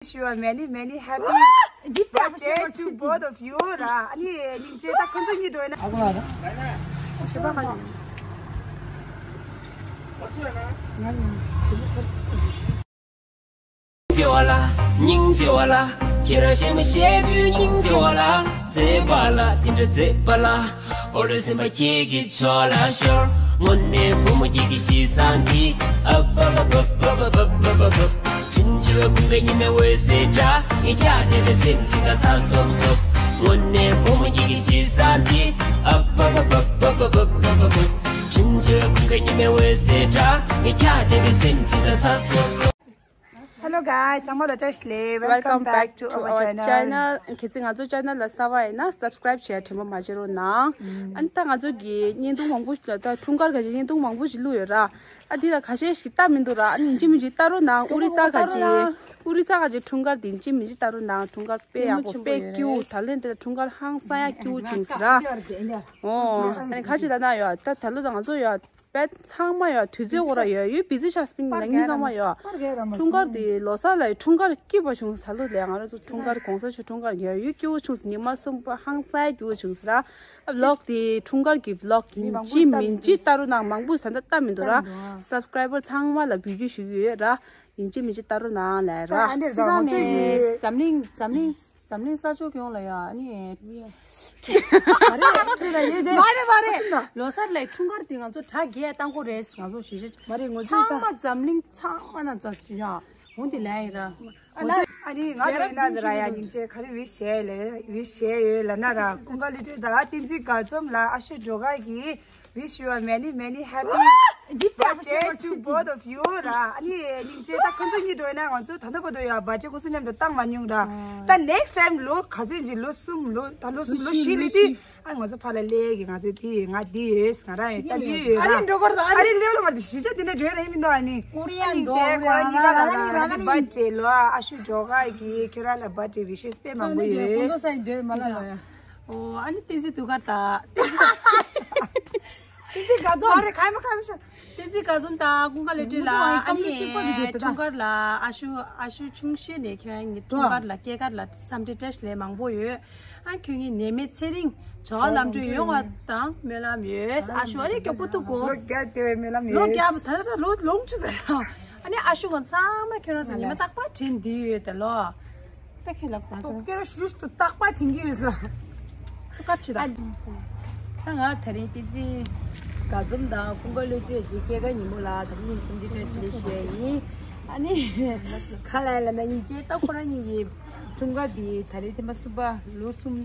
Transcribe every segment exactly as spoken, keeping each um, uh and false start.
Wish you a many, many happy འདི་པར་པ་birthday ཤེས་པ་to ཚུལ་both འདི། Of you ར། ཨ་ནི་སྙིང་རྗེ། ད་ཁོང་ཚོ་གཉིས་འགྲོ་ཡིན་ན། ཨ་ཁུ་ལགས་ད། ཞེས་པ་ཁ་ནས། ང་ཡང་ཞིག་བྱེད་མི་ཐུབ། སྙིང་རྗེ་བ་ལ། སྙིང་རྗེ་བ་ལ། ཁྱེད་རང་གཞན་མ་བཤད་དུས་སྙིང་རྗེ་བ་ལ། མཛེས་པ་ལ། དེ་འདྲ་མཛེས་པ་ལ། འོ་རེ་སེམས་པ་ཁྱེད་ཀྱི་ཕྱོགས་ལ་ཤོར། དངོས་གནས་བུ་མོ་ཁྱེད་ཀྱི་གཤིས་བཟང་འདི། ཨབ་ཨབ་ཨབ། དྲིན་ཆེ་བའི་ཀུན་དགའ་ཉི་མའི་འོད་ཟེར་འདྲ། ངའི་འཁྱག་བསྡད་པའི་སེམས་ཅིག་ལ་ཚ་སོབ་སོབ། དངོས་གནས་བུ་མོ་ཁྱེད་ཀྱི་གཤིས་བཟང་འདི། ཨབ་ཨབ་ཨབ། དྲིན་ཆེ་བའི་ཀུན་དགའ་ཉི་མའི་འོད་ཟེར་འདྲ། ངའི་འཁྱག་བསྡད་པའི་སེམས་ཅིག་ལ་ཚ་སོབ་སོབ། Hello guys, ཚང་མ་ལ་བཀྲ་ཤིས་བདེ་ལེགས། Welcome back to our channel. གལ་སྲིད་ང་ཚོ་channel ལ་གསར་པ་ཡིན་ན་subscribe བྱས་དྲན་པ་མ་བརྗེད་རོགས་གནང་། ཨ་ནི་ད་ང་ཚོ་གི་བརྙན་ཐུང་མང་པོ་ཞིག་ལ། ད་འཁྲུངས་སྐར་ག་ཅིག་བརྙན་ཐུང་མང་པོ་ཞིག་བླུགས་ཡོད་ར། ཨ་འདི་ལ་ཁ་ཤས་ཤིག་ལྟ་མི་འདུག་ར། ཨ་ནི་ཡིན་གཅིག་མིན་གཅིག་ལྟ་རོགས་གནང་། ཨུ་རི་ས་ག་ཅིག་ཨུ་རི་ས་ག་ཅིག་འཁྲུངས་སྐར་འདི་ཡིན་གཅིག་མིན་གཅིག་ལྟ་རོགས་གནང་། འཁྲུངས་སྐར་དཔེ་ཡག་པོ། དཔེ་སྐྱིད་པོ། ད་ལན་དེ་འཁྲུངས་སྐར་ཧང་སང་ཡག་སྐྱིད་པོ་བྱུང་ཟེར་ར། ཨོ་ཨ་ནི་ཁ་ཅིག་ལ་ན་ཡོད། ད་ད་ལོ་ད་ང་ཚོ་ཡོད། པད་ཚང་མ་ཡོད། དུས་ཚོད་འོ་ར་ཡོད། ཡོད་བི་ཟི་ཤག་སི་པིང་ནང་མི་ཚང་མ་ཡོད། འཁྲུངས་སྐར་དེ་ལོ་གསར་ལ་འཁྲུངས་སྐར་སྐྱིད་པ་བྱུང་། ད་ལོ་ལས་ང་རང་ཚོ་འཁྲུངས་སྐར་གོང་ས་མཆོག་འཁྲུངས་སྐར་ཡོད། ཡོད་སྐྱིད་པོ་བྱུང་། ཉི་མ་གསུམ་པ་ཧང་སང་སྐྱིད་པོ་བྱུང་ཟེར་ར། ཨ་ཝི་ལོག་དེ་འཁྲུངས་སྐར་གྱི་ཝི་ལོག་ཡིན་གཅིག་མིན་གཅིག་ལྟ་རོགས་གནང་། མང་པོ་ཟ་འདྲ་ལྟ་མི་འདུག་ར། སབ་སི་ཀ་རའི་བར་ཚང་མ་ལ་འབུལ་རྒྱུ་ཞུ་གི་ཡོད་ར། ཡིན་གཅིག་མིན་གཅིག་ལྟ་རོགས་གནང་ལབ་ར། ཨ་ནི་ད་ང་ཚོ་ཡི་འཛམ་གླིང་འཛམ་གླིང་འཛམ་གླིང་ས་ཕྱོགས་ཡོངས་ལ་ཡ། ཨ་ནི། མ་རེད། ཁྱོད་ལ་ཡོད་དེ། མ་རེད་མ་རེད། ལོ་གསར་ལ་འཁྲུངས་སྐར་དེ་ང་ཚོ་གྲ་རྒྱས་བཏང་དགོས་རེད། ང་ཚོ་གཞིས་ཆགས་མ་རེད། ང་ཚོ་ཚང་མ་འཛམ་གླིང་ཚང་མ་ན་འཛམ་ཡ། འོང་དེ་ལ་ཡིན་ར། ང་ཚོ་ཨ་ནི་ང་ལ་ཡིན་ན་འདི་ར་ཡ། སྙིང་རྗེ། ག་རེ་ཝི་ཤི་བྱས་ལེ། ཝི་ཤི་བྱས་ཡོད་ལབ་ན་ར། ཀུན་དགའ་ལུས་སྤྲུལ་དང་བསྟན་འཛིན་དགའ་འཛོམས་ལ་ཨ་ཤོ་སྒྲོལ་དཀར་གྱིས། Wish you a many, many happy འདི་པར་པ་ཤེས་པ་birthday to ཚུལ་འདི། Both of you ར། ཨ་ནི་སྙིང་རྗེ། ད་ཁོང་ཚོ་གཉིས་འགྲོ་ཡིན་ན། ང་ཚོ་ད་ལྟ་བར་དུ་ཡ་བར་ཆད་ཁོང་ཚོ་མཉམ་དུ་བཏང་མ་མྱོང་ར། ད་next time ལོ་ག་ཚོད་ཅིག་ལོ་གསུམ། ལོ་ད་ལོ་གསུམ་ལོ་བཞི་སླེབས་དུས། ཨ་ང་ཚོ་ཕར་ལ་སླེབས་ཀྱི། ང་ཚོ་དེ་ང་འདི་ཡོད། ང་རང་ཡོད། ད་ལུས་ཡོད་ར། ཨ་རི་འགྲོ་གར་ད། ཨ་རི་སླེབས་ལ་མ་རེད། གཞིས་ཆགས་དེ་འདྲ་འགྲོ་ཡ་ར་ཡིན་མི་འདུག་ཨ་ནི་ཨུ་རི་ཡ་འགྲོ་ར། ཁོ་རང་གཉིས་ཀ་ལ་རང་རང་གི་བར་ཆད་ལོ། ཨ་ཤོ་སྒྲོལ་དཀར་གྱིས་ཁྱོད་རང་ལ་བར་ཆད་ཝི་ཤེས་དཔེ་མང་པོ་ཡོད། ཨོ་ཨ་ནི་བསྟན་འཛིན་དུས་སྐར་དང་། བསྟན་འཛིན་དགའ་འཛོམས། མ་རེད། ག་མ་ག་མ་ཤ། བསྟན་འཛིན་དགའ་འཛོམས་དང་ཀུན་དགའ་ལུས་སྤྲུལ་ལ། ཨ་ནི་འཁྲུངས་སྐར་ལ་ཨ་ཤུ་ཨ་ཤུ་ཆུང་ཤོས་ནས་ཁྱོད་རང་གི་འཁྲུངས་སྐར་ལ་སྐྱེས་སྐར་ལ་འཚམས་འདྲི་བཀྲ་ཤིས་བདེ་ལེགས་མང་པོ་ཡོད། ཨ་ཁྱོད་ཀྱི་ནད་མེད་ཚེ་རིང་བྱ་བ་ལམ་འགྲོ་ཡོང་བ་དང་སྨོན་ལམ་ཡོད། ཨ་ཤུ་ཨ་རེ་མགྱོགས་པོ་ཐུག་གོ། ལོ་བརྒྱ་བདེ་བའི་སྨོན་ལམ་ཡོད། ལོ་བརྒྱ་པོ་ད་ལྟ་ལོ་ལོངས་ཆུ་ད། ཨ་ནི་ཨ་ཤུ་ང་ཚང་མ་ཁྱོད་རང་ཚོ་ཉི་མ་རྟག་པར་དྲན་འདི་ཡོད་དེ་ལོ། ད་ཁྱེད་ལ་ང་ཚོ་སྐད་ར་ཞུ་ཞུ་རྟག་པར་དྲན་གྱི་ཡོད་ས། ཐུགས་ཁར་ཆེ་ད། ད་ང་དེ་རིང་བསྟན་འཛིན་དགའ་འཛོམས་དང་ཀུན་དགའ་བློ་གྲོས་ཀྱི་སྐྱེས་སྐར་ཉིན་མོ་ལ་དེ་རིང་འཚམས་འདྲི་བཀྲ་ཤིས་བདེ་ལེགས་ཞུ་ཡ་ཡིན། ཨ་ནི་ག་ལ་ལ་ན་སྙིང་རྗེ། ད་ཁོ་རང་གཉིས་ཀྱི་འཁྲུངས་སྐར་འདི་ད་རེས་ཐེངས་མ་གསུམ་པ། ལོ་གསུམ་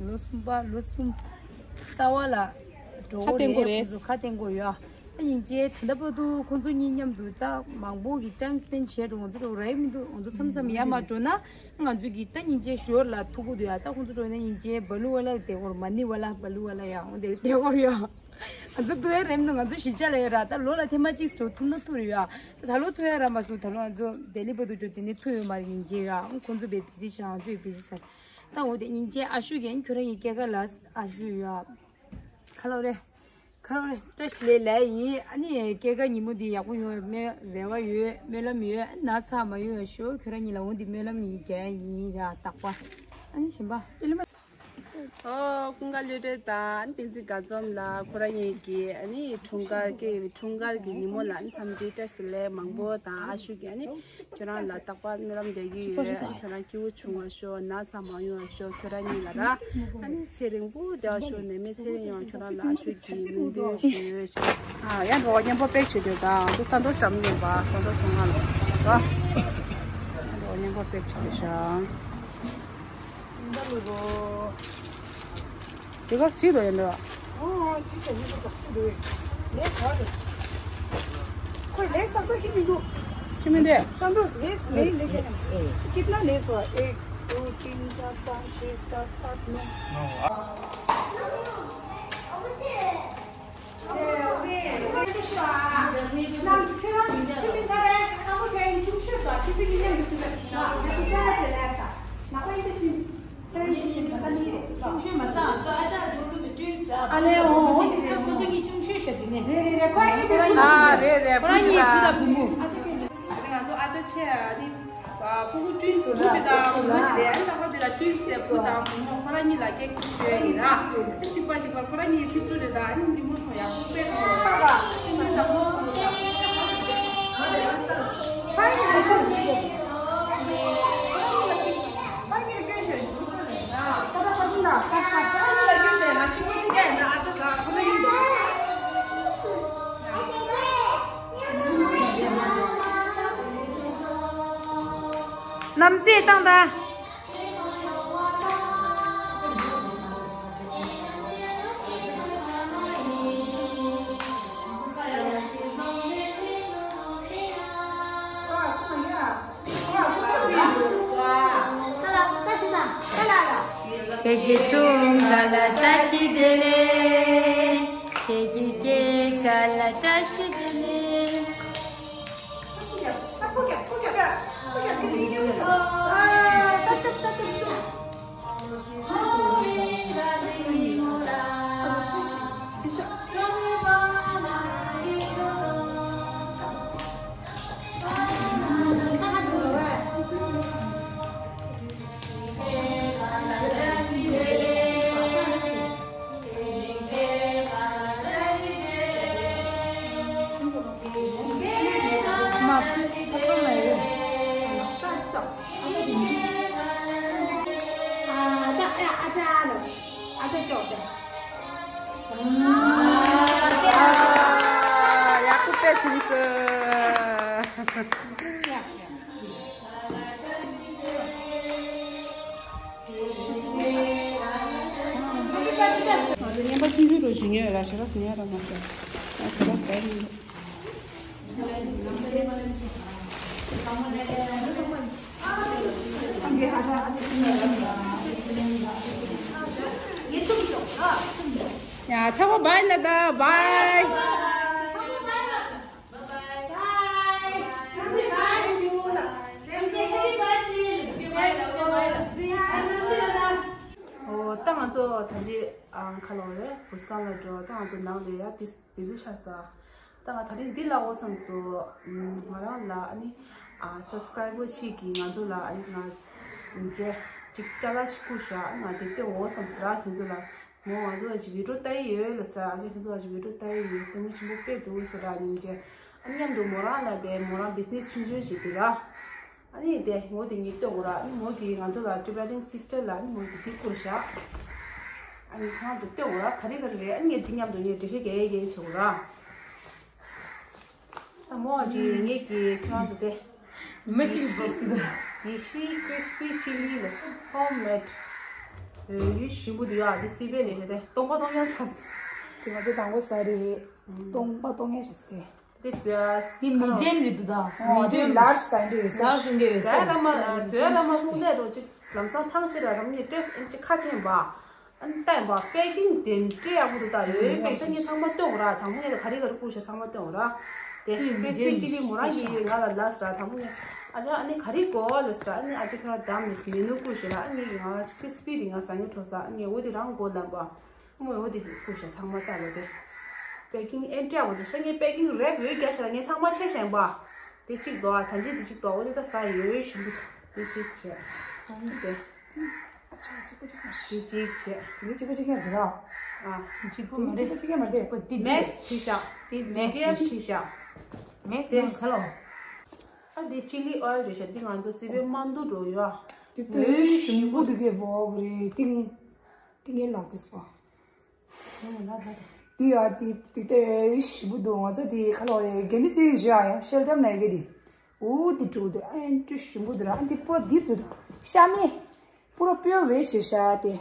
ལོ་གསུམ་པ་ལོ་གསུམ་གསར་པ་ལ་འགྲོ་གི་རེད། ཁ་གཏད་དགོས་རེད། ཁོ་ཚོ་ཁ་གཏད་དགོས་ཡོད། ཨ་སྙིང་རྗེ། ད་ལྟ་བར་དུ་ཁོང་ཚོ་གཉིས་མཉམ་དུ་ད་མང་པོ་གི་time spend བྱས་འགྲོ། ང་ཚོ་འགྲོ་རེད་མི་འདུག་ང་ཚོ་མཚམས་མཚམས་ཡར་མར་འགྲོ་ན་ང་ཚོ་གི་ད་སྙིང་རྗེ་ཞོར་ལ་ཐུག་གི་འདུག་ཡ། ད་ཁོང་ཚོ་འགྲོ་ན་སྙིང་རྗེ་བ་ལུ་བ་ལ་དེ་གོར། མ་ནི་བ་ལ་བ་ལུ་བ་ལ་ཡ། འོ་དེ་དེ་གོར་ཡ། ང་ཚོ་ཐུག་ཡ་རེད་མི་འདུག་ང་ཚོ་གཞིས་ཆགས་ལ་ཡོད་ར། ད་ལོ་ལ་ཐེངས་མ་གཅིག་འགྲོ་ཐུབ་ན་ཐུག་རེད་ཡ། ད་ད་ལོ་ཐུག་ཡ་ར་མ་སོང་། ད་ལོ་ང་ཚོ་ལྡི་ལི་བར་དུ་འགྲོ་དེ་ནས་ཐུག་ཡོད་མ་རེད། སྙིང་རྗེ་ཡ། ཁོང་ཚོ་བས་བི་ཟི་ཆགས། ང་ཚོ་ཡང་བི་ཟི་ཆགས། ད་འོ་དེ་སྙིང་རྗེ། ཨ་ཤུ་གན་ཁྱོད་རང་གི་སྐྱེས་སྐར་ལ་ཨ་ཤུ་ཡ། ཁ་ལོ་རེད། ཁ་རེ་བཀྲ་ཤིས་བདེ་ལེགས་ཡིན། ཨ་ནི་སྐྱེས་སྐར་ཉིན་མོ་འདི་ཡག་པོ་ཡོང་བའི་རེ་བ་ཡོད། སྨོན་ལམ་ཡོད། ན་ཚ་མ་ཡོང་བའི་ཤོག་ཁྱོད་རང་གཉིས་ལ་འོ་འདི་སྨོན་ལམ་ཡིན་རྒྱག་ཡིན་ར། རྟག་པ། ཨ་ནི་གཞན་པ་ཨེ་ལི་མ། ཨོ་ཀུན་དགའ་བློ་གྲོས་དང་བསྟན་འཛིན་དགའ་འཛོམས་ལ་ཁོ་རང་གཉིས་ཀྱི་ཨ་ནི་འཁྲུངས་སྐར་གྱི་འཁྲུངས་སྐར་གྱི་ཉིན་མོ་ལ་ཨ་ནི་འཚམས་འདྲི་བཀྲ་ཤིས་བདེ་ལེགས་མང་པོ་དང་། ཨ་ཤུ་གི་ཨ་ནི། ཁྱོད་རང་ལ་རྟག་པར་སྨོན་ལམ་རྒྱག་གི་ཡོད། ཁྱོད་རང་སྐྱིད་པོ་བྱུང་བ་ཤོག་ན་ཚ་མ་ཡོང་བ་ཤོག་ཁྱོད་རང་གཉིས་ལ་ར། ཨ་ནི་ཚེ་རིང་པོ་བསྡད་ཤོག་ནད་མེད་ཚེ་རིང་ཡོང་། ཁྱོད་རང་ལ་ཨ་ཤུ་གིས་སྨོན་འདུན་ཞུ་ཡོད་ཤོག་ཨ་ཡང་འགྲོ་བ་སྙན་པོ་པེག་བྱེད་དུས་དང་དུ་ས་འདོ་ཤམ་ཡོང་པ་ས་འདོ་སོང་ང་ལ་ར། འགྲོ་བ་སྙན་པོ་པེག་བྱེད་དུས་ཤག་དེ་ག་སྤྱི་དོ་ཡིན་འདྲ། ཨོ་ཨོ་ཅི་བྱ་ཡིན་འདུག་སྤྱི་དོ། ལས་ཟ་རེད། ཁོས་ལས་ཟ་ཁོས་ཁྱི་མི་འདུག་ཁྱི་མི་འདུག་ས་འདུག་ལས་ལས་ལས་ཀྱི་ཡང་ཁྱི་ན་ལས་སོ་ཨེ་དུ་ཀིན་ཅ་པང་ཆེ་ད་ད་ནོ། ཨ་ལས་འོ། ཨ་རེད་རེད། བུ་ཅི་ལ། ང་ཚོ་ཨ་ཅག་ཆེ་ཨ་ནི་བ་ ཕྲུ་གུ་ཀྲུའུ་ཡིན་བུ་དེ་དང་བུ་མོ་ཞིག་རེད། ཨ་ནི་ལྷག་པར་དེ་ལ་ཀྲུའུ་ཡིན་ཟེར་བུ་དང་བུ་མོ་ཁོ་རང་གཉིས་ལ་ཀེག་ཁུར་བྱས་ཡིན་ར། ཨ་ནི་གཅིག་པ་གཅིག་པ་ཁོ་རང་གཉིས་ཚིག་འབྲུ་རེད། ད་ཨ་ནི་འཇིགས་མོ་སོང་ཡག་པོ་དཔེ་ཁོ་རང་ཨ་ནི་བཟང་མོ་སོང་ཡག་པོ་ཁོ་རང་ཁོ་རང་གཉིས་ལ་ཀེག་ཁུར་བྱས་ཡིན་ར། ཁོ་རང་གཉིས་ལ་ཀེག་ཁུར་བྱས་ཡིན་ར། ད་ད་ད་ད་ད་ད་ཁོ་རང་གཉིས་ལ་ཀེག་ཁུར་བྱས་ཡིན་ར། གཅིག་པ་གཅིག་རྐྱང་ཡིན་ན་ཨ་ཅག་ད་ཁོ་རང་ཡིན་འདུག་རྣམ་སྲས་བཏང་ད། ཁྱེད་ཀྱི་ཆུང་དགའ་ལ་བཀྲ་ཤིས་བདེ་ལེགས། ཁྱེད་ཀྱི་སྐྱེས་དགའ་ལ་བཀྲ་ཤིས་བདེ་ལེགས། ཡག་པོ་དཔེ་ཐུང་སོང་། ངན་པ་སྐྱིད་རུ་རུ་ཞིག་ཉོས་ར་ཞེ་པ་ཟིན་ཡ་ར་མ་ཤེས། ང་ཁ་ལག་བསྡད་ཡིན། ཡ་ཚ་བོ་བའི་ལ་ད་བའི། ཨོ་ད་ང་ཚོ་ད་ཅི་ཨ་ཁ་ལོ་རེད། བུ་སྐང་ལ་འགྲོ། ད་ང་ཚོ་ནང་ལ་ཡ་ཏི་བི་ཟི་ཆགས་ས། ད་ང་ད་རིང་འདི་ལ་འོ་བསམ་སོང་། ང་རང་ལ་ཨ་ནི་ཨ་སབ་སི་ཀ་རའི་བར་གཅིག་གིས་ང་ཚོ་ལ་ཨ་ནི་ང་འཇལ་ཅིག་ཅ་ལག་ཞིག་བསྐུར་ཤག་ང་འདི་ལྟོས་འོ་བསམ་སོང་ར། ཁྱེད་ཚོ་ལ་མོ་ང་ཚོ་ལ་ཅིག་བི་ཌིའོ་ལྟ་ཡི་ཡོད་ལ་ཟེར། ཨ་ཅེ་ཁྱེད་ཚོ་ལ་ཅིག་བི་ཌིའོ་ལྟ་ཡི་ཡོད། ལྟད་མོ་ཆེན་པོ་དཔེ་འདུག་ཟེར་ར། ཉིན་རྗེས་ཨ་ནི་མཉམ་དུ་མོ་རང་ལ་བས་མོ་རང་བི་ཛི་ནེ་སི་ཆུང་ཆུང་ཞིག་འདུག་ར། ཨ་ནི་དེ་ངོ་དེ་ཉིད་ལྟོས་འོ་ར། ཨ་ནི་མོ་གིས་ང་ཚོ་ལ་ཊི་བེ་ཊན་སི་སི་ཊར་ལ་ཨ་ནི་མོ་གིས་འདི་བསྐུར་ཤག་ཨ་ནི་ཁྱེད་རང་ཚོ་ལྟོས་འོ་ར། ག་རེ་ག་རེ་རེད། ཨ་ནི་ངས་འདི་མཉམ་དུ་ངས་འགྲེལ་བཤད་རྒྱག་ཡས་ཀྱི་བྱེད་འོ་ར། ད་མོ་ཨ་ཅེ་ངས་ཀྱི་ཁྱེད་རང་ཚོ་དེ་ཉི་མ་གཅིག་འགྲོ་སྲིད་ད། ཡེ་ཤེས་ཀྲི་སི་པི་ཅི་ལི་ལ་ཧོམ་མེཌ་ཡུལ་ཞིམ་པོ་འདུག་ཡ། དེ་སི་པན་ནས་རེད་དེ་སྟོང་པ་སྟོང་རྐྱང་ཆགས་སོང་། དེ་ང་ཚོ་དང་པོ་ཟ་རེད། སྟོང་པ་སྟོང་རྐྱང་ཆགས་སོང་དེ། དེ་ཟ་དེ་མི་ཌི་ཡམ་རེད་འདུག་ད། ཨོ་མི་ཌི་ཡམ་ལར་ཇི་ཟ་འདྲ་ཡོད་ས། ལར་ཇི་འདྲ་ཡོད་ས། ཟ་ལ་མ་ཟ་ལ་མ་སོང་ནས་རོ་ཅིག་ལམ་སང་ཐང་ཆད་ལ་རམ་ནི་ཏྲེས་ཨེམ་ཅིག་ཁ་ཆེན་པ། ཨ་ནི་ལྟ་ཡིན་པ་པེ་ཀིང་དེ་འདྲ་ཡག་པོ་འདུག་ད། ཡོད་པས་ད་ངས་ཚང་མ་སྟོན་འོ་ར། དང་པོ་ངས་ད་ག་རེ་ག་རེ་བསྐུར་ཤག་ཚང་མ་སྟོན་འོ་ར། དེ་ཀྲི་སི་པི་ཅི་ལི་མོ་རང་གིས་ང་ལ་ལབ་ཟེར་ར། དང་པོ་ངས་ཨ་ཅག་ཨ་ནི་ག་རེ་དགོས་ལབ་ཟེར་ར། ཨ་ནི་ཨ་ཅག་ཁྱོད་རང་བདམས་ནས་མེ་ནུ་བསྐུར་ཤག་ལ། ཨ་ནི་ངས་ང་ཀྲི་སི་པི་དེ་ང་ཟ་སྙིང་བྲོ་ས། ཨ་ནི་འོ་དེ་རང་དགོས་ལབ་པ། ཨ་མོ་འོ་དེ་བསྐུར་ཤག་ཚང་མ་ལྟ་ལོ་དེ། པེ་ཀིང་ཨེ་འདྲ་བོ་དེ་ཤ་ངས་པེ་ཀིང་རེབ་འོས་རྒྱག་ཤག་ལ། ངས་ཚང་མ་ཆད་བཞག་པ། དེ་གཅིག་འདུག་ཨ། ད་ཅི་དེ་གཅིག་འདུག་འོ་དེ་ད་ཟ་ཡོད་ཞིམ་པོ་དེ་གཅིག་བྱས། ཨ་ནི་དེ། ཨ་ཅག་གཅིག་པོ་གཅིག་པོ། དེ་གཅིག་བྱས། དེ་གཅིག་པོ་གཅིག་རྐྱང་རེད་ཨ། གཅིག་པོ་མ་རེད། གཅིག་པོ་གཅིག་རྐྱང་མ་རེད། མེག་སི་བྲིས་ཤག་དེ་མེག་སི་བྲིས་ཤག་མེག་སི་ནང་ཁ་ལོ། ཨ་དེ་ཅི་ལི་ཨོ་ཡལ་རེད་ཤག་དེ་ང་ཚོ་སི་པན་དམར་འདུག་འགྲོ་ཡོད་ཨ། དེ་ལྟ་ཞིམ་པོ་འདུག་གས་པོ་རེད། ཏིང་ཏིང་ངའི་ལག་དུས་པ། འདི་ཡ་དེ་དེ་ལྟ་ཞིམ་པོ་འདུག་ང་ཚོ་དེ་ཁ་ལོ་རེད། གེ་མི་སི་བཞི་ཨ་ཡ་ཤེལ་དམ་ན་ཡོད་གི་དེ། འུ་དེ་དྲུག་དེ་ཨ་ཡན་ཏུ་ཞིམ་པོ་འདུག་ར། ཨ་འདི་པོ་ར་དིབ་འདུག་ད། ཤ་མེད། པུ་ར་པིའོར་བེ་ཇི་ཞེས་བྱ་སྟེ།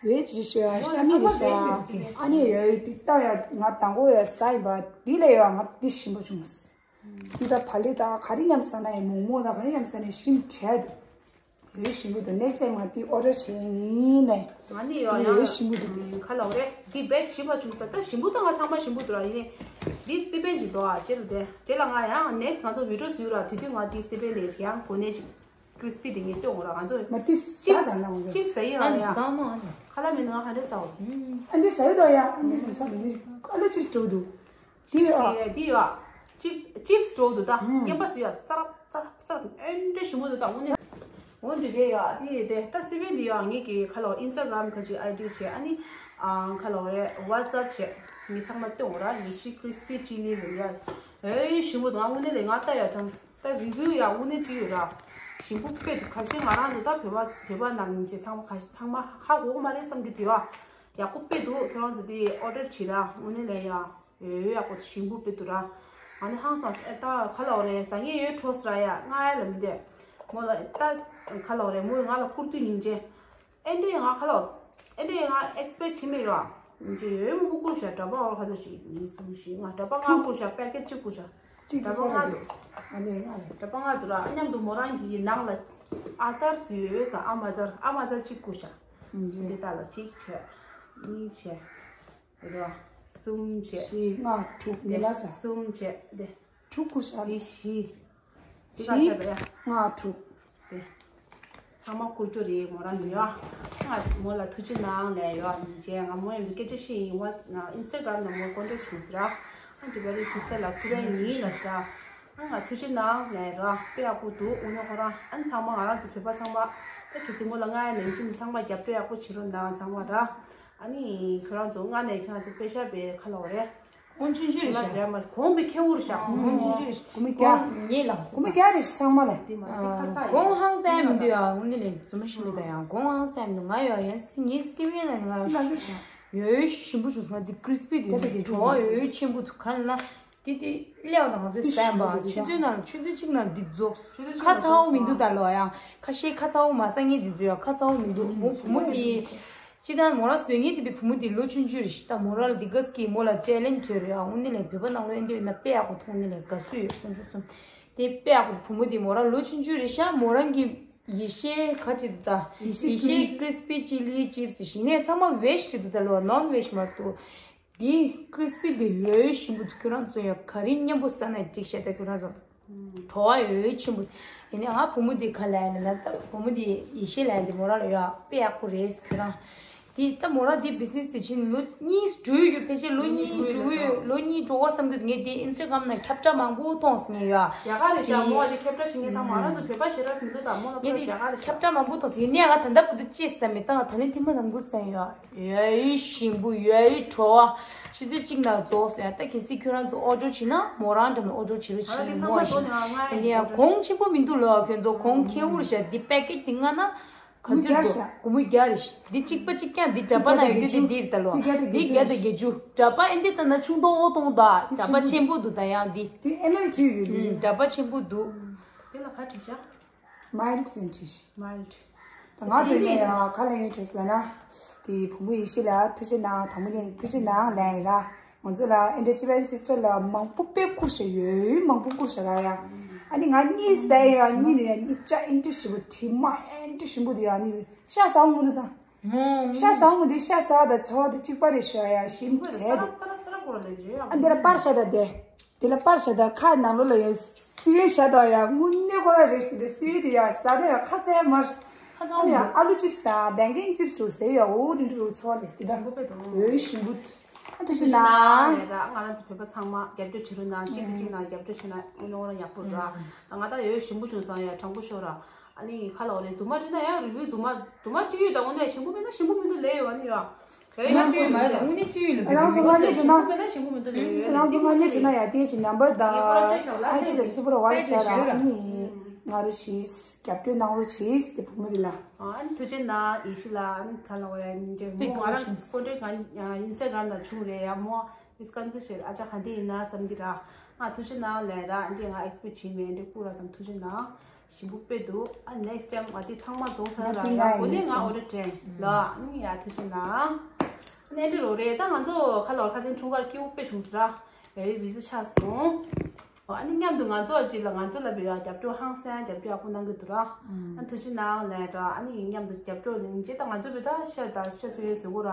བེ་ཇི་ཞེས་བྱ་ཤ་མེད་རེད་ཤག་ཨ་ནི་ཡ་ཡོད་དེ་ལྟ་ཡ་ང་དང་པོ་ཡ་ཟ་ཡིན་པ། འདི་ལས་ཡ་ང་འདི་ཞིམ་པོ་བྱུང་། འདི་ད་བ་ལི་ད་ག་རེ་མཉམ་ཟ་ན་ཡ་མོག་མོག་ད་ག་རེ་མཉམ་ཟ་ན་ཡ་ཞིམ་དྲགས་འདུག་ཡོད་ཞིམ་པོ་འདུག་ནེག་སི་ཊའིམ་ང་འདི་ཨོ་ཌར་བྱས་ཡིན་ནས། ང་ནི་ཡོད་འདི་ཡོད་ཡང་ཞིམ་པོ་འདུག་དེ། ཁ་ལ་འོ་རེད། འདི་བེད་ཞིམ་པ་བྱུང་ད། ད་ཞིམ་པོ་ད་ང་ཚང་མ་ཞིམ་པོ་འདུག་ར། ཡིན་ནས་འདི་སི་པན་ཞིག་འདུག་ཨ། ཅེ་རུ་དེ་དེ་ལ་ང་ཡང་ནེག་སི་ང་ཚོ་བི་ཌིའོ་བཟོས་ར། དེ་དུས་ང་འདི་སི་པན་ལས་ཡང་གོ་གནས་ཅིག་ཀྲི་སི་པི་དེ་ངས་སྟོན་འོང་ར། ང་ཚོ་མ་དེ་ཅིབ་ཟ་ད་ན་འོང་། ཅིབ་ཟ་ཡི་ཨ་ཡ། ཁ་ལ་མིན་ང་ཧ་འདྲེ་ཟ་འོ། ཨ་འདི་ཟ་ཡི་ད་ཡ། ཨ་འདི་ཟ་ཟ་མི་ཨ་ལོ་ཅིབ་འགྲོ་འདུག་འདི་ཨ། འདི་ཡོད་ཨ། ཅིབ་ཅིབ་འགྲོ་འདུག་ད། ངན་པ་ཟ་ཡ་ཙ་རབ་ཙ་རབ་ཙ་རབ། ཨེ་འདྲ་ཞིམ་པོ་འདུག་ད་དངོས་གནས། འོ་འདི་རེད་ཡ། དེ་དེ་ད་སི་བན་འདི་ཡ་ངེད་ཀྱི་ཁ་ལོ་ཨིན་སྟ་གྷ་རམ་ཁ་ཅིག་ཨའི་ཌི་བྱས། ཨ་ནི་ཨ་ཁ་ལོ་རེད། ཝ་ཙབ་བྱས། ངེད་ཚང་མ་སྟོན་འོ་ར། ཡེ་ཤེས་ཀྲིས་པི་ཅི་ལི་རེད་ཡ། ཨེ་ཞིམ་པོ་འདུག་ང་དངོས་གནས་ལས་ང་ལྟ་ཡ་ཐང་། ད་རི་བིའུ་ཡ་དངོས་གནས་བྲིས་ཡོད་ར། ཞིམ་པོ་དཔེ་འདུག་ཁ་ཤས་ང་རང་ཚོ་ད་བོད་པ་བོད་པ་ནང་ཡིན་ཅེས་ཚང་མ་ཁ་ཤས་ཚང་མ་ཧ་གོ་གི་མ་རེད་བསམ་གྱི་འདུག་ཨ། ཡག་པོ་དཔེ་འདུག་ཁྱོད་རང་ཚོ་དེ་ཨོ་ཌར་བྱེད་ར། དངོས་གནས་ལས་ཡ། ཡོད་ཡོད་ཡག་པོ་ཞིམ་པོ་དཔེ་འདུག་ར། ང་ནི་ཧང་སངས་སོང་། ཨེ་ད་ཁ་ལོ་རེད། ཟ་ངེས་ཡོད་འཕྲོ་སི་ར་ཡ། ང་ཡ་ལ་མི་འདེད། མོ་ལ་ད་ཁ་ལོ་རེད། མོས་ང་ལ་བསྐུར་དུས་སྙིང་རྗེ། ཨེ་འདྲས་ང་ཁ་ལོ། ཨེ་འདྲས་ང་ཨེག་སི་པེག་བྱེད་མེད་ར། སྙིང་རྗེ་ཡོད་མོ་བསྐུར་བཞག་འདྲ་པོ་ཨོ་ཁ་ཚོ་ཞིག་གཉིས་གསུམ་བཞི་ལྔ། འདྲ་པོ་ལྔ་བསྐུར་བཞག་པེ་ཀེ་ཊི་གཅིག་བསྐུར་བཞག་གཅིག་འདྲ་པོ་ལྔ་འདུག་ཨ་ནི་ལྔ་རེད། འདྲ་པོ་ལྔ་འདུག་ར། མཉམ་དུ་མོ་རང་གི་ནང་ལ་ཨ་ཙར་ཟོས་ཡོད་ས། ཨ་མ་ཙར་ཨ་མ་ཙར་གཅིག་བསྐུར་བཞག་འདི་དག་ལ་གཅིག་བྱས། གཉིས་བྱས། རེད་བ། གསུམ་བྱས། བཞི་ལྔ་དྲུག་ནི་ལ་ས། གསུམ་བྱས་དེ། དྲུག་བསྐུར་བཞག་དེ་བཞི། དེ་བཞི་ག་ཚད་པ་ཡ། ལྔ་དྲུག་དེ། ཚང་མ་བསྐུར་རྒྱུ་རེད་མོ་རང་ནི་ཡ། ང་མོ་ལ་ཐུགས་རྗེ་གནང་ལས་ཡ། རྗེས་ང་མོ་ཡང་སྐད་ཆ་བཤད་ཡིན་བ། ཨིན་སྟ་གྷ་རམ་ནང་མོ་ཀོན་ཊེག་བྱུང་ཟེར་ར། ཨ་འདི་བ་རི་སིས་ཊར་ལ་ཐུགས་རེ་ཡིན་ལ་ཟེར། ཨ་ང་ཐུགས་རྗེ་གནང་ལས་ར། དཔེ་ཡག་པོ་འདུག་དངོས་གནས་ཁོ་རང་ཨ་ཚང་མ་ང་རང་ཚོ་བོད་པ་ཚང་མ་ད་གི་དེ་མོ་ལ་ང་ཡ་ནང་ཆེན་ཚང་མ་རྒྱབ་སྐྱོར་ཡག་པོ་བྱེད་རོགས་གནང་ཚང་མ་ར། ཨ་ནི་ཁྱོད་རང་ཚོ་སྔ་ནས་ཁྱོད་རང་ཚོ་དཔེ་ཤ་བའི་ཁ་ལོ་རེད། ཁོང་ཆུང་ཆུང་རེད་ཤག་ཁོང་གི་ཁེ་འུར་ཤག་ཁོང་ཆུང་ཆུང་རེད་ཤག་སྒོར་མོ་བརྒྱ། ངས་ལབ་སྒོར་མོ་བརྒྱ་རེད་ཤག་ཚང་མ་ལ། དེ་མ་རེད། དེ་ཁ་ཚ་ཡིན། གོང་ཧང་སང་མི་འདུག་ཡ། འོ་ནི་ལས་རྫུན་མ་ཤི་མི་ད་ཡ། གོང་ཧང་སང་མི་འདུག་ང་ཡ་ཡ་སི་ངའི་སི་བན་ལ་ང་ཡ་ཡོད་ཞིམ་པོ་བྱུང་སོང་། ང་འདི་ཀྲིས་པི་འདི་བྲོ་བ་ཡོད་ཆེན་པོ་འདུག་ག་ལ་ན། དེ་དེ་སླེབས་དང་ང་ཚོའི་སེམས་པ་ཆུ་ཚོད་ནང་ཆུ་ཚོད་གཅིག་ནང་འདི་རྫོགས། ཁ་ཚ་བོ་མི་འདུག་ད་ལོ་ཡང་ཁ་ཤས་ཁ་ཚ་བོ་མ་ཟ་ངེས་འདི་ཚོ་ཡ་ཁ་ཚ་བོ་མི་འདུག་མོ་བུ་མོ་དེ། སྤྱི་བཏང་མོ་རང་བཟོས་ངེས་དེ་བའི་བུ་མོ་དེ་ལོ་ཆུང་ཆུང་རེད་ཤི། ད་མོ་རང་ལ་འདི་ག་སྐྱེས་མོ་ལ་ཊེ་ལེན་ཊི་ཡོད་རེད་ཡ། དངོས་གནས་ལས་བོད་པ་ནང་ལོ་ཨེ་འདི་ཡོད་ན་དཔེ་ཡག་པོ་མཐོང་ནི་ལས་དགའ་བསུ་ཡོད། དཀོན་མཆོག་གསུམ། དེ་དཔེ་ཡག་པོ་བུ་མོ་དེ་མོ་རང་ལོ་ཆུང་ཆུང་རེད་ཤག་མོ་རང་གི་ཡེ་ཤེས་ག་ཅིག་འདུག་ད། ཡེ་ཤེས་ཀྲིས་པི་ཅི་ལི་ཅིབ་སི་ཞིག་ནས་ཚང་མ་ཝེ་ཇི་རེད་འདུག་ད་ལོ་ནོན་ཝེ་ཇི་མ་གཏོགས། འདི་ཀྲིས་པི་འདི་ཡོད་ཞིམ་པོ་འདུག་ཁྱོད་རང་ཚོ་ཡ་ག་རེ་མཉམ་པོ་ཟ་ན་འགྲིག་ཤག་ད་ཁྱོད་རང་ཚོ། བྲོ་བ་ཡོད་ཆེན་པོ། ཡིན་ནའི་ང་བུ་མོ་འདི་ག་ལ་ཡིན་ན་ད་བུ་མོ་འདི་ཡེ་ཤེས་ལ་ཡིན་འདི་མོ་རང་ལ་ཡོད་དཔེ་ཡག་པོ་རེད་ཁྱོད་རང་། འདི་ད་མོ་རང་འདི་བི་ཛི་ནེ་སི་འདི་ཕྱིན་ལོ་གཉིས་འགྲོ་ཡོད། ཕལ་ཆེར་ལོ་གཉིས་འགྲོ་ཡོད། ལོ་གཉིས་འགྲོ་བར་བསམ་གྱི་འདུག་ངས་འདི་ཨིན་སི་ཊ་གྷ་རམ་ནང་ཁྱབ་བསྒྲགས་མང་པོ་མཐོང་སོང་ངས་ཡ། རྒྱ་གར་རེད་ཤག་མོ་བ་ཅིག་ཁྱབ་བསྒྲགས་བྱེད་མཁན་ཚང་མ་ང་རང་ཚོ་བོད་པ་ཞེ་དྲག་མི་འདུག་ད་མོ་ལ་ངས་འདི་རྒྱ་གར་རེད་ཤག་ཁྱབ་བསྒྲགས་མང་པོ་མཐོང་སོང་། ཡིན་ནའི་ང་ད་ལྟ་བར་དུ་ཅི་ཟ་མེད། ད་ང་ད་ནི་ཐེངས་མ་དང་པོ་ཟ་ཡོད་ཡ། ཡོད་ཞིམ་པོ་ཡོད་བྲོ་བ། ཆུ་ཚོད་གཅིག་ནང་རྫོགས་སོང་ཡ། ད་གལ་སྲིད་ཁྱོད་རང་ཚོ་ཨོ་ཌར་བྱེད་ན་མོ་རང་འགྲམ་ནས་ཨོ་ཌར་བྱེད་རོགས་བྱེད། མོ་བཞིན་ཡིན་ཡ། གོང་ཆེན་པོ་མི་འདུག་ལོ། ཁྱོད་ཚོ་གོང་ཁེ་འུར་བཞག་འདི་པེ་ཀེ་ཊི་འདི་ལྔ་ན་ག་ཚོད་འདུག་སྒོར་མོ་བརྒྱ་རེད་ཤག་འདི་གཅིག་པ་གཅིག་རྐྱང་འདི་འདྲ་པ་ན་ཡོད་རྒྱུ་དེ་འདི་རེད་ད་ལོ། འདི་བརྒྱ་དང་བརྒྱད་ཅུ། འདྲ་པ་ཨེ་འདི་ལྟ་ན་ཆུང་མཐོང་འོ་མཐོང་ད། འདྲ་པ་ཆེན་པོ་འདུག་ད་ཡང་འདི། འདི་ཨེམ་ཨེལ་བྲིས་ཡོད་ལེ། འདྲ་པ་ཆེན་པོ་འདུག་དེ་ལ་ག་བྲིས་ཤག་མའིལ་ཌི་ནས་བྲིས་ཤག་མའིལ་ཌི། ད་ང་དེ་ནས་ཡང་ག་ལ་ཡོད་དྲིས་ལ་ན། དེ་བུ་མོ་ཡེ་ཤེས་ལ་ཐུགས་རྗེ་གནང་། དང་པོ་ནས་ཐུགས་རྗེ་གནང་ལན་ར། ང་ཚོ་ལ་ཨེ་འདྲ་ཅི་བན་སིས་ཊར་ལ་མང་པོ་དཔེ་བསྐུར་ཤག་ཡོད་མང་པོ་བསྐུར་ཤག་ར་ཡ། ཨ་ནི་ང་གཉིས་ཟ་ཡ་གཉིས་ནས་ཡ་གཉིས་ཅག་ཨེ་འདྲ་ཞིམ་པོ་དྲི་མ་ཨེ་འདྲ་ཞིམ་པོ་དེ་ཡ་ནི་ཤ་ཟ་འོང་མི་འདུག་ད། ཤ་ཟ་འོང་མི་འདུག་ཤ་ཟ་བ་དང་ཚོ་བ་དང་གཅིག་པ་རེད་ཤག་ཡ་ཞིམ་དྲགས་འདུག་ཨ་འདི་ལ་པར་ཤ་ད་དེ། དེ་ལ་པར་ཤ་དང་ཁ་ནང་ལོགས་ལ་ཡང་སི་བན་ཤ་དང་ཡང་དངོས་གནས་ཁོ་རང་རེད་ཤག་དེ་སི་བན་དེ་ཡང་ཟ་དེ་ཡང་ཁ་ཚ་ཡ་མར། ཁ་ཚ་ཨ་ནི་ཡང་ཨ་ལུ་ཅིབ་སི་དང་བེང་གན་ཅིབ་སི་རུ་ཟེར་ཡ་འོ་དེ་འདྲ་རུ་ཚོ་ལས་སི་ད་ཞིམ་པོ་དཔེ་དང་། འོ་ཞིམ་པོ། ཨ་ཐུགས་རྗེ་གནང་། ལས་ར་ང་རང་ཚོ་བོད་པ་ཚང་མ་རྒྱབ་སྐྱོར་བྱེད་རོགས་གནང་། གཅིག་གིས་གཅིག་ལ་རྒྱབ་སྐྱོར་བྱེད་ན་དངོས་གནས་ཁོ་རང་ཡག་པོ་རེད་ར། ད་ང་ད་འོ་ཞིམ་པོ་བྱུང་སོང་ཡ། དྲང་པོ་ཤོད་ར། ཨ་ནི་ཁ་ལོ་རེད། རྫུན་མ་བྲིས་ན་ཡང་རི་བོའི་རྫུན་མ་རྫུན་མ་བྲིས་ཡོད་ད། དངོས་གནས་ཞིམ་པོ་མེད་ན་ཞིམ་པོ་མི་འདུག་ལབ་ཡོད་ཨ་ནི་ཡ། རང་ཚོ་མ་ཡ་དངོས་གནས་བྲིས་ཡོད་ལ་རང་ཚོ་མ་ཉེས་བྱུང་ན། ཞིམ་པོ་མི་འདུག་ལབ་ཡོད། རང་ཚོ་མ་ཉེས་བྱུང་ན་ཡ་དེ་ཅི་ནམ་བར་དང་ཨའི་ཌི་དང་ཚུ་པོ་ར་བར་བྱ་ར། ཨ་ནི་ང་རུ་ཆིས་རྒྱབ་སྐྱོར་གནང་རོགས་བྱེད་དེ་བུ་མོ་དེ་ལ། ཨ་ནི་ཐུགས་རྗེ་གནང་ཡེ་ཤེས་ལ། ཨ་ནི་ཁ་ལོ་ཡ་ཉིན་རྗེས་མོ་ང་རང་ཀོན་ཊེག་ང་ཨིན་སི་ཊ་གྷ་རམ་ལ་བྱུང་རེད་ཡ། མོ་མིས་ཀོན་ཕུ་ཤེར་ཨ་ཅག་ག་འདི་ཡིན་ན་བསམ་གྱི་ར། ང་ཐུགས་རྗེ་གནང་ལབ་ར། ཨ་འདི་ང་ཨེག་སི་པེག་བྱེད་མེད། འདི་བསྐུར་ར་བསམ། ཐུགས་རྗེ་གནང་། ཞིམ་པོ་དཔེ་འདུག་ཨ་ནེག་སི་ཊའིམ་ང་དེ་ཚང་མ་རྫོགས་ཚར་ལ་ཡང་གོ་ནས་ང་ཨོ་ཌར་སྤྲད་ལ། ཨ་ནི་ཡ་ཐུགས་རྗེ་གནང་། ཨ་ནི་འདི་རོ་རེད། ད་ང་ཚོ་ཁ་ལོ་ཁ་སང་འཁྲུངས་སྐར་སྐྱིད་པོ་དཔེ་བྱུང་ཟེར་ར། ཡ་ཡི་བི་ཟི་ཆགས་སོང་། ཨ་ནི་མཉམ་དུ་ང་ཚོ་ཅིག་ལ་ང་ཚོ་ལ་བི་ཡ་རྒྱབ་སྐྱོར་ཧང་སང་རྒྱབ་སྐྱོར་ཡག་པོ་གནང་གི་འདུག་ར། ཨ་ཐུགས་རྗེ་གནང་ལབ་ར། ཨ་ནི་མཉམ་དུ་རྒྱབ་སྐྱོར་གནང་རྗེས་ད་ང་ཚོ་བི་ད་ཤ་ད་ཤ་སེ་ཡོད་ཟེར་གོ་ར།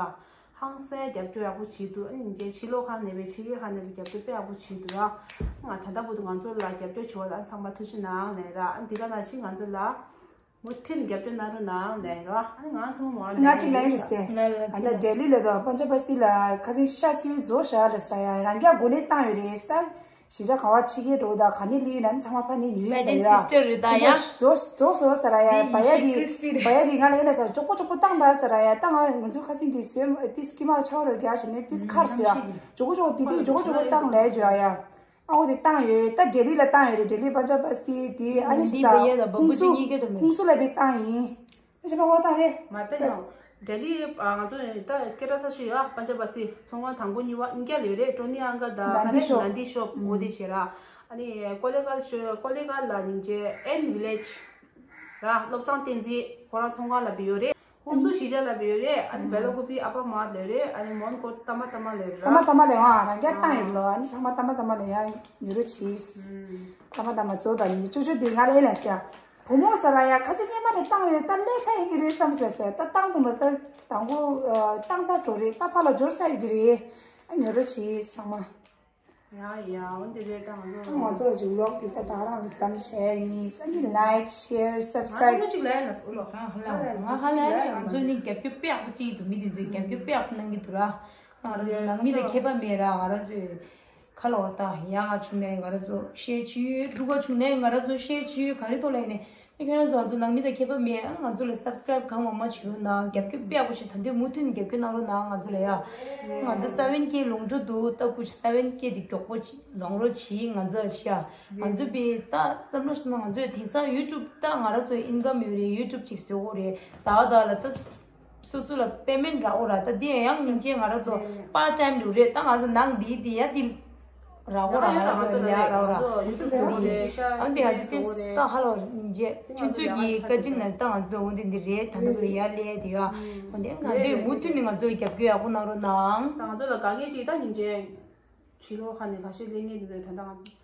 ཧང་སང་རྒྱབ་སྐྱོར་ཡག་པོ་བྱེད་འདུག་ཨ་ནི་རྗེས་ཕྱི་ལོགས་ཁང་ནས་བས་ཕྱི་རྒྱལ་ཁང་ནས་བས་རྒྱབ་སྐྱོར་དཔེ་ཡག་པོ་བྱེད་འདུག་ཨ། ང་ད་ལྟ་བར་དུ་ང་ཚོ་ལ་རྒྱབ་སྐྱོར་བྱེད་པ་ལ་ཚང་མ་ཐུགས་རྗེ་གནང་ལབ་ར། ཨ་འདི་ག་ནང་བཞིན་ང་ཚོ་ལ་མུ་མཐུད་ནས་རྒྱབ་སྐྱོར་གནང་རོགས་གནང་ལབ་ར། ཨ་ང་ཚོ་མོ་ང་ཅིག་ལབ་ཡིན་ཟེར། ཨ་ད་ལྡི་ལི་ལ་དང་པན་ཇ་བ་སི་ལ་ཁ་སང་ཤ་སུའི་རྫོགས་བཞག་ལ་ས་ཡ་རང་རྒྱ་སྒོ་ནས་བཏང་ཡོད་རེད་ས། གཞིས་ཆགས་ག་བ་ཕྱི་རྒྱལ་འགྲོ་དང་ག་ནས་སླེབས་ཡོད་ན་ནི་ཚང་མ་ཕ་ནས་ཉོས་ཡོད་ཟེར་ཡ། རྫོགས་རྫོགས་སོ་ཟེར་ཡ། བ་ཡ་འདི་བ་ཡ་འདི་ང་ལ་ཡིན་ན་ཟེར་ཅོག་པོ་ཅོག་པོ་བཏང་ད་ཟེར་ཡ། ད་ང་ང་ཚོའི་ཁ་སང་དེ་སོས་དེ་སྐྱི་མར་ཆའོ་རོ་རྒྱག་བྱས་ནས་དེ་ཁར་སོ་ཡ། ཅོག་པོ་ཅོག་པོ་དེ་དེ་ཅོག་པོ་ཅོག་པོ་བཏང་ལས་བྱོས་ཡ། ཨ་འོ་དེ་བཏང་ཡོད། ད་ལྡི་ལི་ལ་བཏང་ཡོད་རེད། ལྡི་ལི་པན་ཇབ་བ་སི་ཏི་དེ་ཨ་ནི་ཞིག་ད་ཁུང་སུ་ཁུང་སུ་ལ་བི་བཏང་ཡིན། ཨ་ཞིག་པ་བ་བཏང་རེད། མ་ད་ཡང་ལྡི་ལི་ང་ཚོ་ད་སྐད་གྲགས་ས་ཞིག་ཡོད་པན་ཇབ་བ་སི་ཚོང་ཁང་དང་པོ་གཉིས་པ་གཉིས་ཀ་ལས་རེད། ཀྲོ་ནི་ཨང་ག་ད་ནན་དི་ཤོབ། ནན་དི་ཤོབ་འོ་དེ་བྱེད་ར། ཨ་ནི་ཀོ་ལེ་གལ་ཤོ་ཀོ་ལེ་གལ་ལ་སྙིང་རྗེ་ཨེན་ཝི་ལེཇ་ར་བློ་བཟང་བསྟན་འཛིན་ཁོ་རང་ཚོང་ཁང་ལ་བི་ཡོད་རེད། ཧུན་སུར་གཞིས་ཆགས་ལ་བི་ཡོད་རེད། ཨ་ནི་བེ་ལ་ཀུ་པི་ཨ་པ་མ་ལས་རེད། ཨ་ནི་མོན་གྷོ་ཏ་མ་ཏ་མ་ལས་རེད། ཏ་མ་ཏ་མ་ལས་ཨ་རང་རྒྱ་བཏང་ཡོད་ལོ། ཨ་ནི་ཚང་མ་ཏ་མ་ཏ་མ་ལས་ཡང་ཉོ་རོགས་བྱེད། ཏ་མ་ཏ་མ་ཚོ་དང་ཉི་ཅོ་ཅོ་དེ་ང་ལ་ཨེ་ལ་ཟེར། བུ་མོ་ཟེར་ཡ་ཁ་ཚིག་སྙན་མ་རེ་བཏང་རེད། ད་ལས་ཚ་ཡི་གི་རེད་བསམ་ཟེར་ཟེར། ད་བཏང་དུ་མ་ཟེར། དང་པོ་བཏང་ཚ་སོ་རེད། ད་ཕ་ལ་འབྱོར་ཚ་ཡི་གི་རེད། ཨ་ཉོ་རོགས་བྱེད་ཚང་མ། ཡ་ཡ་འོན་ཏེ་རེད། ད་ང་ཚོ་ང་ཚོ་གི་ཝི་ལོག་དེ་ད་ད་རང་གི་ཙམ་ཤེར་ཡིན། ས་ནི་ལའིག་ཤེར་སབ་སི་ཀ་རའིབ། ང་ཚོ་གཅིག་ལ་ཡ་ལ་སོ་ལོ། ང་ཧ་ལ་ང་ཧ་ལ་ཡ་ང་ཚོ་ནི་རྒྱབ་སྐྱོར་དཔེ་ཡག་པོ་ཅིག་འདུག་མི་དེ་ཚོས་རྒྱབ་སྐྱོར་དཔེ་ཡག་པོ་གནང་གི་འདུག་ར། ང་རང་ཚོ་ནང་མི་དང་ཁྱད་པར་མེད་ར། ང་རང་ཚོས་ཁ་ལོ་ད་ཡག་བྱུང་ནས་ང་རང་ཚོ་ཤེར་བྱེད་ཡོད། ཕྲུ་གུ་བྱུང་ནས་ང་རང་ཚོ་ཤེར་བྱེད་ཡོད། ག་རེ་ཐོག་ལ་ཡིན་ནས། ཁྱེད་རང་ཚོ་ང་ཚོ་ནང་མི་དང་ཁྱད་པར་མེད། ང་ཚོ་ལ་སབ་སི་ཀ་རའིབ་གང་མང་མང་བྱེད་རོགས་གནང་། རྒྱབ་སྐྱོར་དཔེ་ཡག་པོ་ཞིག་ད་དུང་མུ་མཐུད་ནས་རྒྱབ་སྐྱོར་གནང་རོགས་གནང་། ང་ཚོ་ལ་ཡ། ང་ཚོ་སེ་ཝེན་ཀེ་ལོངས་འགྲོ་འདུག་ད་སྐུ་མཁྱེན་སེ་ཝེན་ཀེ་འདི་མགྱོགས་པོ་ཅིག་ལོངས་རོགས་གྱིས། ང་ཚོ་ཞིག་ཡ། ང་ཚོ་པའི་ད་བསམ་བློ་ཞིག་ན་ང་ཚོས་དེང་སང་ཡུ་ཊུབ་ད་ང་རང་ཚོའི་ཨིན་ཀམ་ཡོད་རེད། ཡུ་ཊུབ་ཅིག་བཟོ་དགོས་རེད། ད་ད་ལ་ད་སོ་སོ་ལ་པེ་མེན་ཊི་རག་འོ་ར། ད་འདི་ཡང་སྙིང་རྗེ་ང་རང་ཚོ་པར་ཊ་ཊའིམ་འདྲ་རེད། ད་ང་ཚོ་ནང་འདི་འདི་ཡ་འདི་རག་གོ་ར། ང་རང་ཚོ་ལ་ཡ་རག་ར། ཡུ་ཊུབ་འདི་ཨ་འདི་ང་ཚོ་ཏིས་ད་ཧ་ལོ་སྙིང་རྗེ། ཁྱོད་ཚོས་ཀྱི་བཀའ་དྲིན་ན་ད་ང་ཚོ་འོ་འདི་འདི་རེད། ད་ནུབ་ལ་ཡ་ལས་འདི་ཡ་འོ་འདི་ང་ཚོས་མུ་མཐུད་ནས་ང་ཚོ་ལ་རྒྱབ་སྐྱོར་ཡག་པོ་གནང་རོགས་གནང་། ད་ང་ཚོ་ལ་དཀའ་ངལ་ཅིག་ད་སྙིང་རྗེ་ཕྱི་ལོགས་ཁ་ནས་ཁ་ཤས་གླེང་ངེས་འདུག་ད་ད་ང་ཚོ།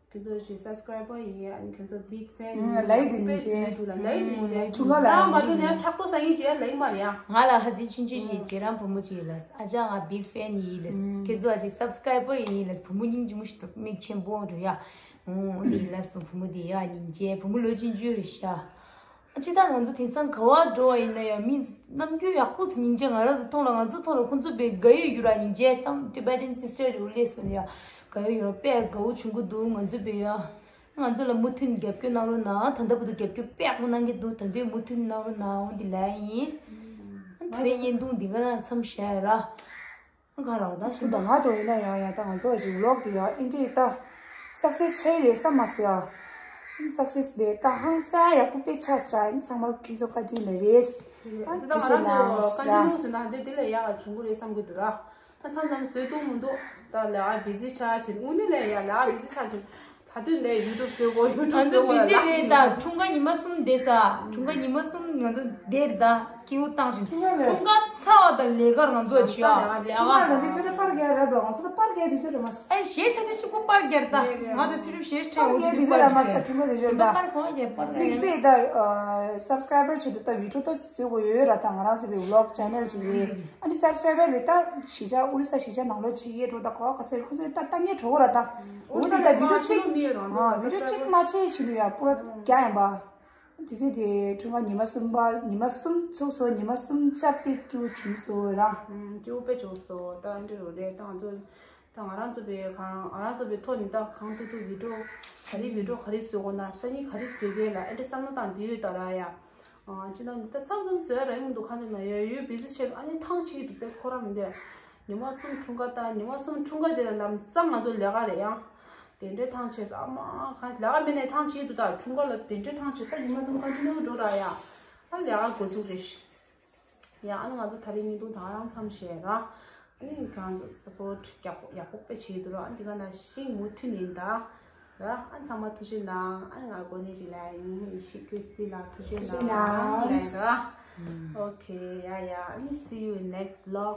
ཁྱོད་ཚོ་ཞིག་སབ་སི་ཀ་རའིབ་པར་ཡིན། ཨ་ནི་ཁྱོད་ཚོ་བིག་ཕེན་ཡིན། ལའིག་དེ་ནི་བྱས། ལའིག་དེ་ནི་བྱས། ཆུང་ཀ་ལ་ཡང་མ་འགྲོ་ནས་ཕྲག་དོག་ས་ཡིན་བྱས་ལའིག་མ་རེད་ཡ། ང་ལ་ཧ་ཟི་ཆུང་ཆུང་ཞིག་རྗེ་རང་བུ་མོ་ཅིག་ཡིན་ལ། ཨ་ཅག་ང་བིག་ཕེན་ཡིན་ལ། ཁྱོད་ཚོ་ཨ་ཅིག་སབ་སི་ཀ་རའིབ་པར་ཡིན་ལ། བུ་མོ་སྙིང་རྗེ་མོ་ཞིག་འདུག་མིག་ཆེན་པོ་འགྲོ་ཡ། འོ་དེ་ཡིན་ལ་སོ་བུ་མོ་དེ་ཡ་སྙིང་རྗེ། བུ་མོ་ལོ་ཆུང་ཆུང་རེད་ཤག་ཨ་ཅི་ད་ང་ཚོ་དེང་སང་ག་བ་འགྲོ་བ་ཡིན་ན་ཡང་མི་རྣམ་འགྱུར་ཡག་པོ་ཚོ་སྙིང་རྗེ། ང་རང་ཚོ་མཐོང་ལ་ང་ཚོ་མཐོང་ལ་ཁོང་ཚོ་དཔེ་དགའ་ཡོད་རྒྱུ་ར། སྙིང་རྗེ་དང་ཊི་བེ་ཊན་སིས་ཊར་རེ་བོ་ལེ་སོན་ཡ་དགའ་ཡོད་རྒྱུ་ར། དཔེ་དགའ་བོ་བྱུང་གི་འདུག་ང་ཚོ་དཔེ་ཡ་ང་ཚོ་ལ་མུ་མཐུད་རྒྱབ་སྐྱོར་གནང་རོགས་གནང་། ད་ལྟ་བར་དུ་རྒྱབ་སྐྱོར་དཔེ་ཡག་པོ་གནང་གི་འདུག་ད་དུང་མུ་མཐུད་གནང་རོགས་གནང་། འོ་འདི་ལ་ཡིན། ད་རེས་བརྙན་ཐུང་འདི་ག་རང་མཚམས་བཞག་ཡ་ར། ག་རང་ད་སུ་ད་ང་འགྲོ་ཡིན་ན་ཡང་ཡང་ད་ང་ཚོ་ཞིག་ཝི་ལོག་དེ་ཡང་ཨིན་དྲི་ད་སག་སེ་སི་ཆེ་རེད་བསམ་མ་སོང་ཡ། སག་སེ་སི་དེ་ད་ཧང་སང་ཡག་པོ་དཔེ་ཆགས་སོང་ར། ཨིན་ཚང་མ་ཁྱེད་ཚོ་བཀའ་དྲིན་ལ་རེད། ཨ་ད་ང་རང་ཚོ་ཀ་ཅི་ནང་སོང་ན་འདི་དེ་ལས་ཡག་ག་བྱུང་གི་རེད་བསམ་གི་འདུག་ར། ཨ་མཚམས་མཚམས་བཟོས་གཏོང་མི་འདུག་ད་ལས་ཀ་བི་ཛི་ཆགས་བྱེད་དངོས་གནས་ལས་ཡ་ལས་ཀ་བི་ཛི་ཆགས་བྱེད། ད་དུས་ནས་ཡུ་ཊུབ་བཟོས་གོ་ཡུ་ཊུབ་ང་ཚོ་བཟོས་གོ་བི་ལ་ཛི་རེད། ད་འཁྲུངས་སྐར་ཉི་མ་གསུམ་བསྡད་ས། འཁྲུངས་སྐར་ཉི་མ་གསུམ་ང་ཚོ་བསྡད་རེད། ད་སྐྱིད་པོ་བཏང་ཞིང་འཁྲུངས་སྐར་ཚར་བ་དང་ལས་ཀར་ང་ཚོ་བྱེད་ཡ་ལས་ཀ། འཁྲུངས་སྐར་ལ་འདི་ཁྱོད་ཚོ་པར་རྒྱག་ར་འདུག་ང་ཚོ་ད་པར་རྒྱག་དུས་ཚོད་རེད་མ། ཨེ་གཞས་ཆ་དུས་གཅིག་པོ་པར་རྒྱག་ད་ང་དང་ཚེ་རིང་གཞས་པར་རྒྱག་དུས་ཚོད་རེད་མ། ད་འཁྲུངས་སྐར་དུས་ཚོད་རེད་མ། པར་རྒྱག་པར་རྒྱག་དམིགས་བསལ་ད་སབ་སི་ཀ་རའི་བར་ཆེད་དུ་ད་བི་ཌི་ཡོ་ད་བཟོས་དགོས་ཡོད་ར། ད་ང་རང་ཚོ་བི་ཝི་ལོག་ཆེ་ནལ་ཅིག་རེད། ཨ་ནི་སབ་སི་ཀ་རའི་བར་རེད། ད་གཞིས་ཆགས་ཨོ་རི་ས་གཞིས་ཆགས་ནང་ལོགས་ཅིག་ཡོད་འགྲོ། ད་གོ་ག་ས་ཁོ་ཚོས་ད་ལྟ་ངས་གྲོགས་ར། ད་ཨོ་རི་ས་ད་བི་ཌི་ཡོ་གཅིག་ཨ་བི་ཌི་ཡོ་གཅིག་མ་ཆད་བྱས་ནས་ཡ་པུ་ར་རྒྱག་ཡིན་པ། དེ་དུས་དེ་འཁྲུངས་སྐར་ཉི་མ་གསུམ་པ་ཉི་མ་གསུམ་ཚུགས་སོང་། ཉི་མ་གསུམ་ཅབ་པི་ཀྱུ་བྱུང་སོང་ར། སྐྱིད་པོ་དཔེ་བྱུང་སོང་། ད་ཨ་འདྲ་རུ་རེད། ད་ང་ཚོ་ད་ང་རང་ཚོ་པའི་གང་ང་རང་ཚོ་པའི་ཐོག་ནས་ད་གང་ཐུབ་ཐུབ་བི་ཌི་ཡོ་ག་རེ་བི་ཌི་ཡོ་ག་རེ་བཟོ་དགོས་ན་སང་ཉིན་ག་རེ་བཟོ་དགོས་ལ་ཨེ་འདྲ་བསམ་བློ་བཏང་བསྡད་ཡོད་ད་ར་ཡ། ཨ་ཅི་ད་ད་མཚམས་མཚམས་བཟོ་ཡ་ར་ཡོང་འདུག་ཁ་ཅིག་ན་ཡ་ཡོད་བི་ཛི་བྱས་ཨ་ནི་ཐང་ཆད་ཀྱི་འདུག་དཔེ་ཁོ་རང་མི་འདོད། ཉི་མ་གསུམ་འཁྲུངས་སྐར་ད་ཉི་མ་གསུམ་འཁྲུངས་སྐར་རྗེས་ལ་ལམ་སང་ང་ཚོ་ལས་ཀ་རེད་ཡ། དེ་འདྲའི་ཐང་ཆད་ཨ་མ་ག་ལས་ཀ་མེད་ནས་ཐང་ཆད་འདུག་ད་འཁྲུངས་སྐར་ལ་དེ་འདྲའི་ཐང་ཆད་ད་ཉི་མ་གསུམ་ཀོན་ཊི་ནིའུ་འགྲོ་ར་ཡ། ད་ལས་ཀ་འགོ་འཛུགས་རེད་ཤི། ཡང་ཨ་ནི་ང་ཚོ་ད་རེས་བརྙན་ཐུང་ད་རང་མཚམས་བཞག་ར། ཨ་ནི་ང་ཚོ་སབ་པོར་ཊི་ཡག་པོ་ཡག་པོ་དཔེ་བྱེད་འདུག་ར། ཨ་འདི་ག་ན་ཤིང་མུ་མཐུད་ནས་ད་ར། ཨ་ཚང་མ་ཐུགས་རྗེ་གནང་། ཨ་ནི་ང་གོ་གནས་ཅིག་ལ་ཡིན་ཤིག་ཀུས་པི་ལ་ཐུགས་རྗེ་གནང་ལ་ར། ཨོ་ཁེ་ཡ་ཡ། ཨ་ནི་see you in next vlog.